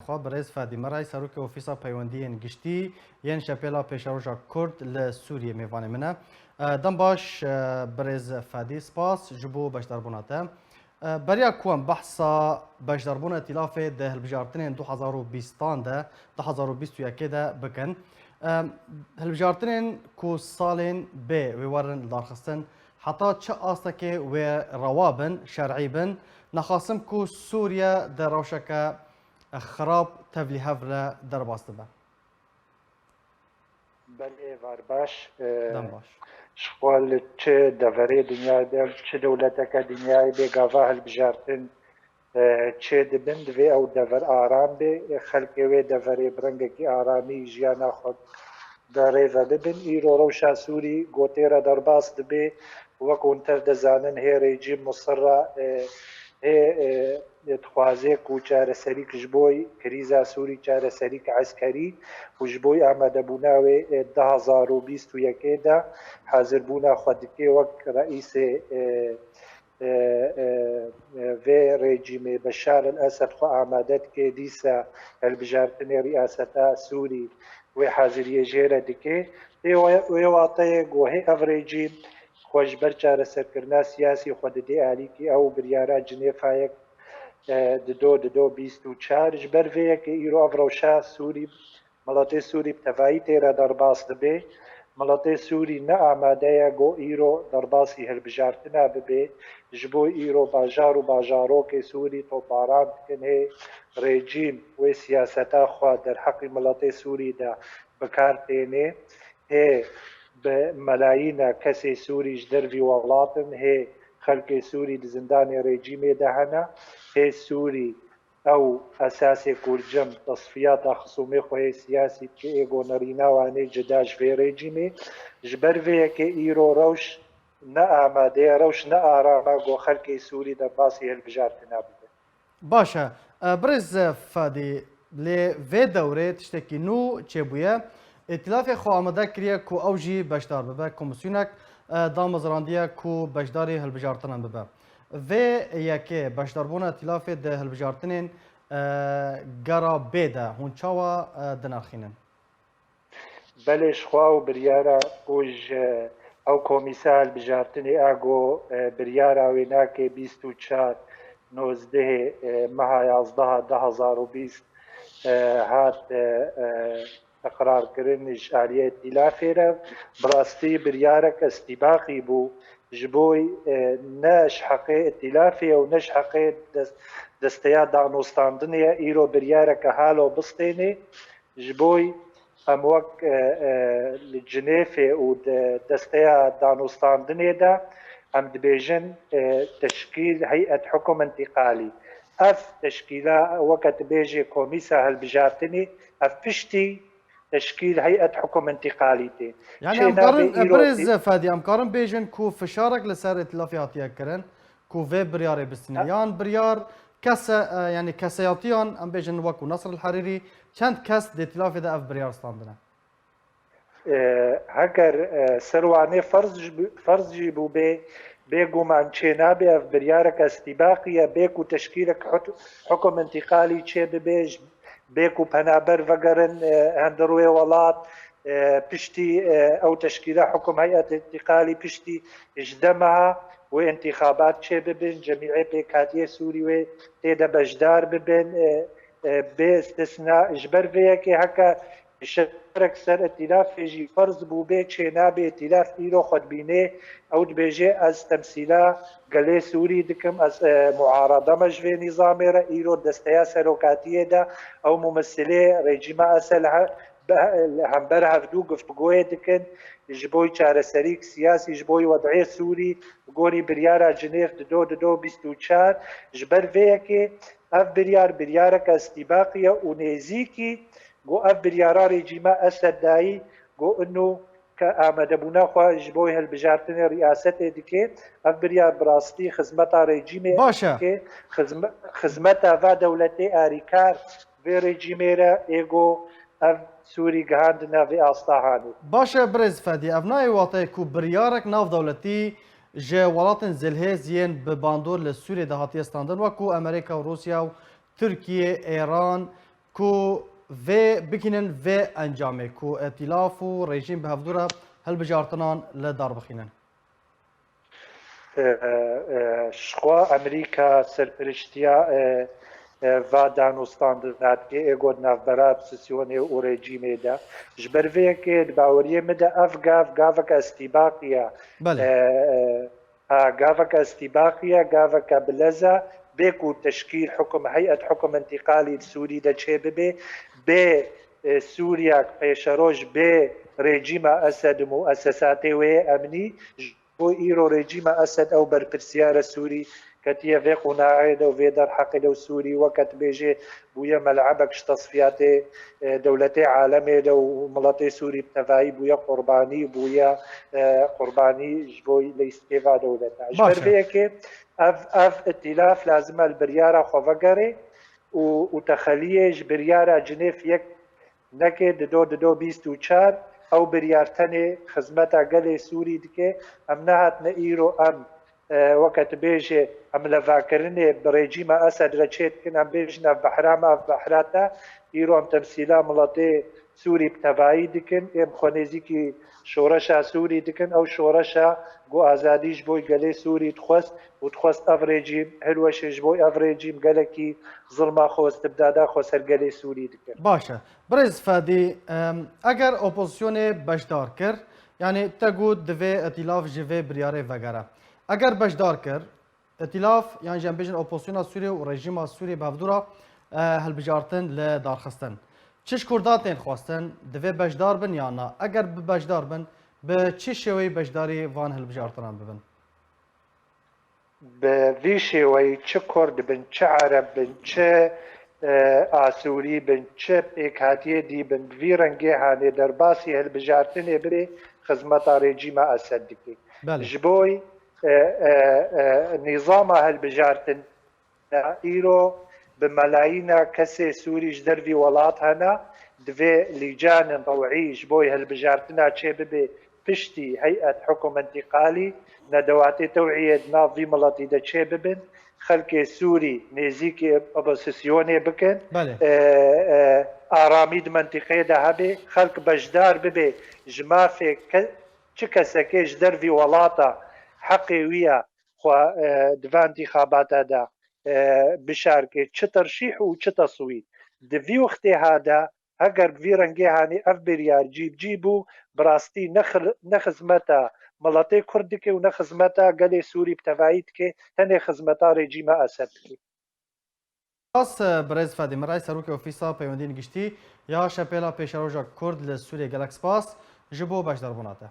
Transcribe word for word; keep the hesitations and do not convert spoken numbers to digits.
Pa birêz Fedî Meray, Serokê Ofîsa Peywendiyên Giştî yên Şepêla Pêşeroja Kurd li Sûriyê mêvanê min e. E, dem baş, e, birêz Fedî, spas ji bo beşdarbûna te. E, beriya ku em behsa beşdarbûna îtîlafê di hilbijartinên du hezar û bîstan de, du hezar û bîst û yekê de bikin, e, hilbijartinên ku salên bê wê werin lidarxistin, heta çi astekê wê rewa bin, şer'î bin, nexasim ku Sûriye di rewşeke xirab tevlîhev re derbas dibe. Belê, var baş. E, Dem baş. Ji xwe li çi deverê dinyayê be, çi dewleteke dinyayê be, gava hilbijartin, e, çê dibin, divê ew dever aram be. E, xelkê wê deverê bi rengekî aramî jiyana xwe bi rê ve bibin. Îro rewşa Sûrî gotê re derbas dibe. Wek hûn tev dizanin, hê rejîm musirra, e, hê, e, dixwaze ku çareserîk ji bo krîza Sûrî, çareserîk eskerî û ji bo amadebûna wê, e, du hezar û bîst û yekê de hazirbûna xwe dike wek reîsê, e, e, e, e, vê rejîmê Beşar el Esed xwe amade dike, dîsa hilbijartinê riyaseta Sûrî wê haziriyê jê re dike. Ê wê, wê wateyê ku hê ev rejîm xwe ji ber çareserkirina siyasî xwe didê alîkî, ew biryara Cinêfayek, e, dido, dido bîst û çar. Ji ber vê yekê îro ev rewşa Sûrî, miletê Sûrî bi tevayî tê re derbas dibe. Miletê Sûrî ne amade ye ku îro derbasî hilbijartina bibe. Ji bo îro bajar û bajarokê Sûrî topbaran dikin, hê rejîm wê siyaseta xwe derheqî miletê Sûrî de bi kar têne. Hê bi melayîna kesê Sûrî ji dervî welat in, hê xelkê Sûrî di zindanê rejîmê de hene, hê Sûrî ew esasê ku li cem tesfiyata xisûmê xwe yê siyasî dike, ê ku nerîna wan ê cida ji vê rejîmê. Ji ber vê yekê îro rewş ne amade ye, rewş ne aram e ku xelkê Sûrî derbasî hilbijartina bibe. Baş e. E, birêz Fadî, lê vê dewrê tiştekî nû çêbûye. Îtîlafê xwe amade kiriye ku ew jî beşdar bibe. Komîsyonek, e, damezrandiye ku beşdarî hilbijartinan bibe. Vê yekê beşdarbûna îtîlafê di hilbijartinên, e, gera bê de hûn çawa, e, dinirxînin? Belê, ji xwe ew biryara ku ji ew komîsa hilbijartinê a ku, e, biryara wê nake bîst û çar nozdehê, e, meha yazdeha du hezar û bîst, e, hat, e, e, iqrarkirin ji aliyê îtîlafê re. Bi rastî biryarek îstîbaqî bû. Ji bo, e, ne ji heqê îtîlafê ye û ne ji heqê des-, desteya danûstandinê ye. Îro biryareke halo bistêne. Ji bo em wek, e, e, li Cinêfê û di desteya danûstandinê de em dibêjin, e, teşkîl heyet hukum întîqalî. Ev teşkîla weke tu bêjê komîsa hilbijartinê, ev piştî teşkîl heyet hukum întîqalî tê. Yani Çê em karin, nabe e, îro birêz Fedî, em karin bêjin ku fişarek li ser îtîlafê hatiye kirin ku vê biryarê bistîne. Ha. Yan biryar kese, e, yani keseyatiyan, em bêjin wekû Nasr el Herîrî, çend kes di îtîlafê de ev biryar standine? E, heger, e, ser wanê ferz ji bi-, ferz jî bûbê, bêguman çê nabe ev biryarek îstîbaqî ye, bê ku teşkîlek hut-, hukum întîqalî çê bibe, ji-, bê ku penaber vegerin, e, hundir wê welat, e, piştî, e, ew teşkîla hukum heyet întîqalî piştî ji deh meha wê întîxabat çê bibin, cemîê pêkhatiyê Sûrî wê tê de beşdar bibin, e, e, bê istisna. Ji ber vê yekê heke Şerek ser îtîlafê jî ferz bûbê, çê nabe îtîlaf îro xwe dibîne. Ew dibêje, ez temsîla gelê Sûrî dikim, ez, e, muarada me ji vê nîzamê re. Îro desteya serokatiyê de ew mumessilê rejîma Esed he-, be-, li hember hevdû guftûgoyê dikin. Ji bo çareserîk siyasî, ji bo wed'ê Sûrî, bi gorî biryara Cinêv dido, dido bîst û çar. Ji ber vê yekê ev biryar, biryareke îstîbaqî ye û nêzîkî Got, ev biryara rejîma Esed dayî, got, ino ke amadebûna xwe ji bo hilbijartinê riyasetê dike, ev biryar bi rastî xizmeta rejîmê Baş e. dike, xizme-, xizmeta va dewletê arîkar vê rejîmê re ê got, ev Sûrî gihandine vê asta hanê. Baş e, birêz Fedî, ev nayê wateyê ku biryarek navdewletî ji welatên zilhêz yên bi bandor li Sûriyê de hatiye standin, wekû Amerîka û Rûsya û Tirkiye, Êran, ku vê bikînin vê encamê, ku îtîlaf û rejîm bi hevdû re hilbijartinan li dar bixînin? E, e, Jixwe Amerîka serpiriştiya e, e, va danûstandina dike ê got navbera opozîsyonê û rejîmê de. Ji ber vê yekê di baweriyê min de ev gav, gaveke îstîbaqî ye. Belê. E, e, ha, gaveke îstîbaqî ye, gaveke bilez e, bê ku teşkîl hukum, heyet hukum întîqalî li Sûrî de çê bibe, bê e, Sûriyak pêşeroj bê rejîma Esed û muesesatê wê yê emnî, ji bo îro rejîma Esed ew berpirsiyara Sûrî ketiye vê qonaxê de û vê derheqê de û Sûrî weke tu bêjê bûye melebek ji tesfiyatê e, dewletê alemê de û miletê Sûrî bi tevayî bûye qurbanî, bûye e, qurbanî ji bo leyîstkê va dewleta. Ji Baş ber e. vê yekê ev, ev îtîlaf lazim e li biryara xwe vegerê û, û texeliyê ji biryara Cinêv yek neke, dido, dido bîst û çar, ew biryar tenê xizmeta gelê Sûrî dike. Em nehatine îro em, e, weke tu bêjê, em levakirinê bi rejîma Esed re çê dikin, em bêjin ev behra me, ev behra te. Îro em temsîla miletê Sûrî bi tevayî dikin. Êm xwe nêzîkî şoreşa Sûrî dikin. Ew şoreşa ku azadî ji bo gelê Sûrî dixwest û dixwest ev rejîm hilweşe, ji bo ev rejîm gelekî zilma xwe, istibdada xwe ser gelê Sûrî dike. Baş e. Birêz Fedî, em, eger opozisyonê beşdar kir, yanî te got divê îtîlaf ji vê biryarê vegere. Eger beşdar kir, îtîlaf, yan jî em bêjin opozisyona Sûriyê û rejîma Sûriyê bi hevdû re, e, hilbijartin li dar xistin. Çi ji Kurdan tên xwestin, divê beşdar bin yan na? Eger bi beşdar bin, bi çi şêweyî beşdarî van hilbijartinan bibin? Bi vî şêweyî çi Kurd bin, çi Ereb bin, çi e, Asûrî bin, çi pêkhatiyê dî bin, bi vî rengê hanê derbasî hilbijartinê bibê xizmeta rejîma Esed dike. Belê. Ji bo e, e, e, nîzama hilbijartin de îro bi melayîna kesê Sûrî ji dervî welat hene, divê lîcanên rewî ji bo hilbijartina çê bibe piştî heyet hukum întîqalî, nedewatê tewîyê di nav vî miletî de çê bibin, xelkê Sûrî nêzîkî opozîsyonê bikin, Belê. e, e, aramî di mentîqeyê de hebe, xelk beşdar bibe ji mafê ke-, çi kesekê ji dervî welata heqê wî ya xwe, e, di van întîxabata de, e, bişarke, çi terşîh û çi teswîr. Di vî wextê ha de, heger bi vî rengê hanî ev biryar cî bi cî bû, bi rastî ne xil-, ne xizmeta miletê Kurd dike û ne xizmeta gelê Sûrî bi tevayî dike, tenê xizmeta rejîma Esed dike. Spas, birêz Fedî Miray, Serokê Ofîsa Peywendiyên Giştî ya Şepêla Pêşeroja Kurd li Sûriyê, gelek spas ji bo beşdarbûna te.